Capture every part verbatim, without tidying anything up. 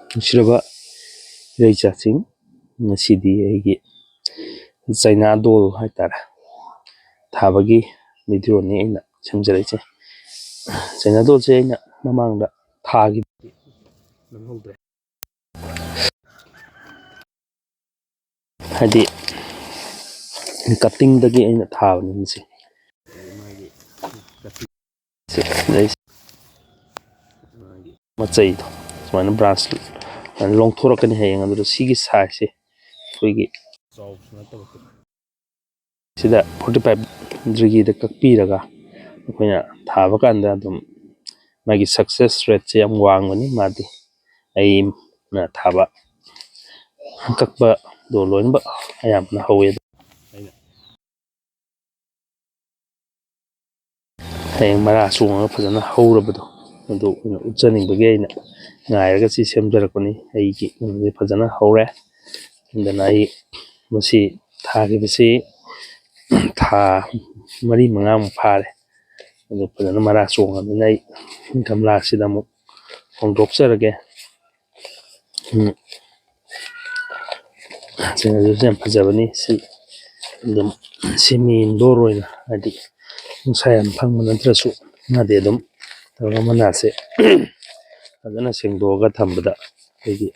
ꯅꯨꯡꯁꯤꯔꯕ ꯏꯔꯩꯆꯥꯁꯤꯡ, ꯉꯁꯤꯗꯤ ꯑꯩꯒꯤ ꯆꯩꯅꯥ ꯗꯣꯜ ꯍꯥꯏꯇꯥꯔꯦ, ꯊꯥꯕꯒꯤ ꯚꯤꯗꯤꯑꯣꯅꯤ ꯑꯩꯅ ꯁꯦꯝꯖꯔꯛꯏꯁꯦ꯫ ꯆꯩꯅꯥ ꯗꯣꯜꯁꯦ ꯑꯩꯅ ꯃꯃꯥꯡꯗ ꯊꯥꯈꯤꯕꯗꯤ ꯅꯪꯍꯧꯗ꯭ꯔꯦ꯫ ꯍꯥꯏꯗꯤ ꯀꯠꯇꯤꯡꯗꯒꯤ ꯑꯩꯅ ꯊꯥꯕꯅꯤ ꯃꯁꯤ꯫ ꯁꯤ, ꯁꯤꯗꯩꯁꯤ꯫ ꯃꯆꯩꯗꯣ ꯁꯨꯃꯥꯏꯅ ꯕ꯭ꯔꯥꯟꯁ ꯂꯣꯡꯊꯣꯔꯛꯀꯅꯤ ꯍꯌꯦꯡ꯫ ꯑꯗꯨꯗ ꯁꯤꯒꯤ ꯁꯥꯏꯖꯁꯦ ꯑꯩꯈꯣꯏꯒꯤ ꯁꯤꯗ ꯐꯣꯔꯇꯤ ꯐꯥꯏꯚ ꯗꯤꯒ꯭ꯔꯤꯗ ꯀꯛꯄꯤꯔꯒ ꯑꯩꯈꯣꯏꯅ ꯊꯥꯕ ꯀꯥꯟꯗ ꯑꯗꯨꯝ ꯃꯥꯒꯤ ꯁꯛꯁꯦꯁ ꯔꯦꯠꯁꯦ ꯌꯥꯝ ꯋꯥꯡꯕꯅꯤ꯫ ꯃꯥꯗꯤ ꯑꯩꯅ ꯊꯥꯕ ꯀꯛꯄꯗꯣ ꯂꯣꯏꯅꯃꯛ ꯑꯌꯥꯝꯕꯅ ꯍꯧꯋꯦ꯫ ꯑꯗꯣ ꯑꯩꯅ ꯍꯌꯦꯡ ꯃꯔꯥ ꯆꯣꯡꯉꯒ ꯐꯖꯅ ꯍꯧꯔꯕꯗꯣ, ꯑꯗꯨ ꯑꯩꯅ ꯎꯠꯆꯅꯤꯡꯕꯒꯤ ꯑꯩꯅ ꯉꯥꯏꯔꯒ ꯁꯤ ꯁꯦꯝꯖꯔꯛꯄꯅꯤ꯫ ꯑꯩꯒꯤ ꯀꯩꯅꯣꯁꯦ ꯐꯖꯅ ꯍꯧꯔꯦ꯫ ꯑꯗꯨꯅ ꯑꯩ ꯃꯁꯤ ꯊꯥꯈꯤꯕꯁꯤ ꯊꯥ ꯃꯔꯤ ꯃꯉꯥꯃꯨꯛ ꯐꯥꯔꯦ꯫ ꯑꯗꯨ ꯐꯖꯅ ꯃꯔꯥ ꯆꯣꯡꯉꯕꯅꯤꯅ ꯑꯩ ꯒꯝꯂꯥꯁꯤꯗ ꯑꯃꯨꯛ ꯍꯣꯡꯗꯣꯛꯆꯔꯒꯦ꯫ ꯎꯝ꯫ ꯁꯤꯅꯁꯨ ꯌꯥꯝ ꯐꯖꯕꯅꯤ꯫ ꯁꯤ ꯑꯗꯨꯝ ꯁꯤꯃꯤ ꯏꯟꯗꯣꯔ ꯑꯣꯏꯅ, ꯍꯥꯏꯗꯤ ꯅꯨꯡꯁꯥ ꯌꯥꯝ ꯐꯪꯕ ꯅꯠꯇ꯭ꯔꯁꯨ, ꯃꯥꯗꯤ ꯑꯗꯨꯝ ꯇꯧꯔꯒ ꯃꯅꯥꯁꯦ ꯐꯖꯅ ꯁꯦꯡꯗꯣꯛꯑꯒ ꯊꯝꯕꯗ ꯑꯩꯈꯣꯏꯒꯤ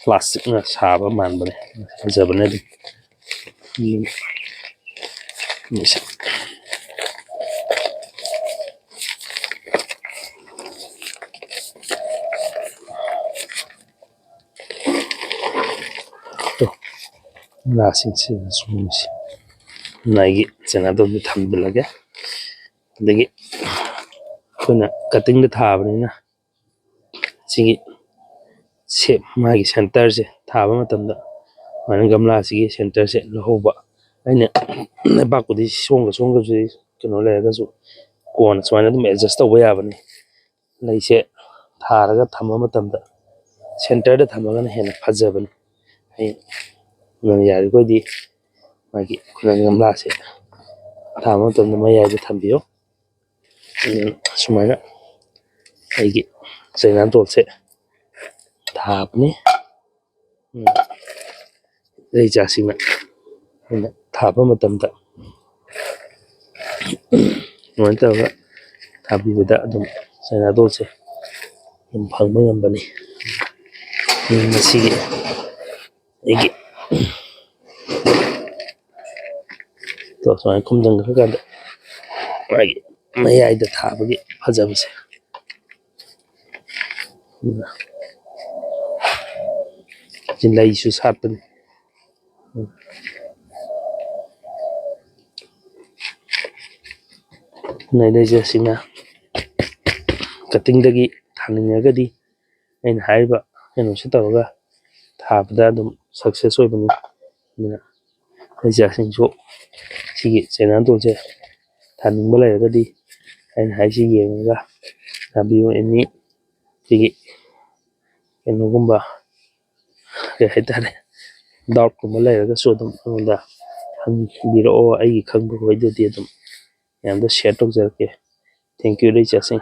ꯄ꯭ꯂꯥꯁꯇꯤꯛꯅ ꯁꯥꯕ ꯃꯥꯟꯕꯅꯦ, ꯐꯖꯕꯅꯦ ꯑꯗꯨꯝ꯫ ꯎꯝ꯫ ꯌꯦꯡꯁꯤ꯫ ꯇꯣ, ꯃꯅꯥꯁꯤꯡꯁꯤꯗꯁꯨ ꯃꯣꯏꯁꯤ ꯃꯥꯒꯤ ꯆꯦꯅꯦꯜꯗꯣ ꯑꯗꯨꯝ ꯊꯝꯖꯤꯜꯂꯒꯦ꯫ ꯑꯗꯒꯤ ꯑꯩꯈꯣꯏꯅ ꯀꯠꯇꯤꯡꯗ ꯊꯥꯕꯅꯤꯅ ꯁꯤꯒꯤ ꯁꯦꯞ, ꯃꯥꯒꯤ ꯁꯦꯟꯇꯔꯁꯦ ꯊꯥꯕ ꯃꯇꯝꯗ ꯁꯨꯃꯥꯏꯅ ꯒꯝꯂꯥꯁꯤꯒꯤ ꯁꯦꯟꯇꯔꯁꯦ ꯂꯧꯍꯧꯕ꯫ ꯑꯩꯅ ꯂꯩꯕꯥꯛꯄꯨꯗꯤ ꯁꯣꯡꯒ ꯁꯣꯡꯒꯁꯨ ꯀꯩꯅꯣ ꯂꯩꯔꯒꯁꯨ, ꯀꯣꯟꯅ ꯁꯨꯃꯥꯏꯅ ꯑꯗꯨꯝ ꯑꯦꯗꯖꯁ ꯇꯧꯕ ꯌꯥꯕꯅꯤ꯫ ꯂꯩꯁꯦ ꯊꯥꯔꯒ ꯊꯝꯕ ꯃꯇꯝꯗ ꯁꯦꯟꯇꯔꯗ ꯊꯝꯃꯒꯅ ꯍꯦꯟꯅ ꯐꯖꯕꯅꯤ꯫ ꯑꯩ ꯅꯪ ꯌꯥꯔꯤꯈꯣꯏꯗꯤ ꯃꯥꯒꯤ ꯈꯨꯂꯪ ꯒꯝꯂꯥꯁꯦ ꯊꯥꯕ ꯃꯇꯝꯗ ꯃꯌꯥꯏꯗ ꯊꯝꯕꯤꯌꯨ꯫ ꯑꯗꯨꯅ ꯁꯨꯃꯥꯏꯅ ꯑꯩꯒꯤ ꯆꯩꯅꯥ ꯗꯣꯜꯁꯦ ꯊꯥꯕꯅꯤ꯫ ꯎꯝ, ꯂꯩꯖꯥꯁꯤꯡꯅ ꯑꯩꯅ ꯊꯥꯕ ꯃꯇꯝꯗ ꯑꯗꯨꯃꯥꯏꯅ ꯇꯧꯔꯒ ꯊꯥꯕꯤꯕꯗ ꯑꯗꯨꯝ ꯆꯩꯅꯥꯗꯣꯜꯁꯦ ꯑꯗꯨꯝ ꯐꯪꯕ ꯉꯝꯕꯅꯤ꯫ ꯎꯝ, ꯃꯁꯤꯒꯤ ꯑꯩꯒꯤ ꯇꯣ ꯁꯨꯃꯥꯏꯅ ꯈꯨꯝꯖꯤꯟꯈ꯭ꯔꯀꯥꯟꯗ ꯃꯥꯒꯤ ꯃꯌꯥꯏꯗ ꯊꯥꯕꯒꯤ ꯐꯖꯕꯁꯦ꯫ ꯁꯤ ꯂꯩꯁꯨ ꯁꯥꯠꯄꯅꯤ꯫ ꯂꯩꯖꯥꯁꯤꯡꯅ ꯀꯠꯇꯤꯡꯗꯒꯤ ꯊꯥꯅꯤꯡꯉꯒꯗꯤ ꯑꯩꯅ ꯍꯥꯏꯔꯤꯕ ꯀꯩꯅꯣꯁꯤ ꯇꯧꯔꯒ ꯊꯥꯕꯗ ꯑꯗꯨꯝ ꯁꯛꯁꯦꯁ ꯑꯣꯏꯕꯅꯤ꯫ ꯑꯗꯨꯅ ꯂꯩꯖꯥꯁꯤꯡꯁꯨ ꯁꯤꯒꯤ ꯆꯩꯅꯥꯗꯣꯜꯁꯦ ꯊꯥꯅꯤꯡꯕ ꯂꯩꯔꯒꯗꯤ ꯑꯩꯅ ꯍꯥꯏꯁꯤ ꯌꯦꯡꯉꯒ ꯊꯥꯕꯤꯌꯨ꯫ ꯑꯦꯅꯤ ꯁꯤꯒꯤ ꯀꯩꯅꯣꯒꯨꯝꯕ ꯀꯩ ꯍꯥꯏꯇꯥꯔꯦ, ꯗꯥꯎꯠꯀꯨꯝꯕ ꯂꯩꯔꯒꯁꯨ ꯑꯗꯨꯝ ꯑꯩꯉꯣꯟꯗ ꯍꯪꯕꯤꯔꯛꯑꯣ꯫ ꯑꯩꯒꯤ ꯈꯪꯕ ꯈꯣꯏꯗꯗꯤ ꯑꯗꯨꯝ ꯃꯌꯥꯝꯗ ꯁꯤꯌꯔ ꯇꯧꯖꯔꯛꯀꯦ꯫ Thank you, ꯂꯩꯖꯥꯁꯤꯡ꯫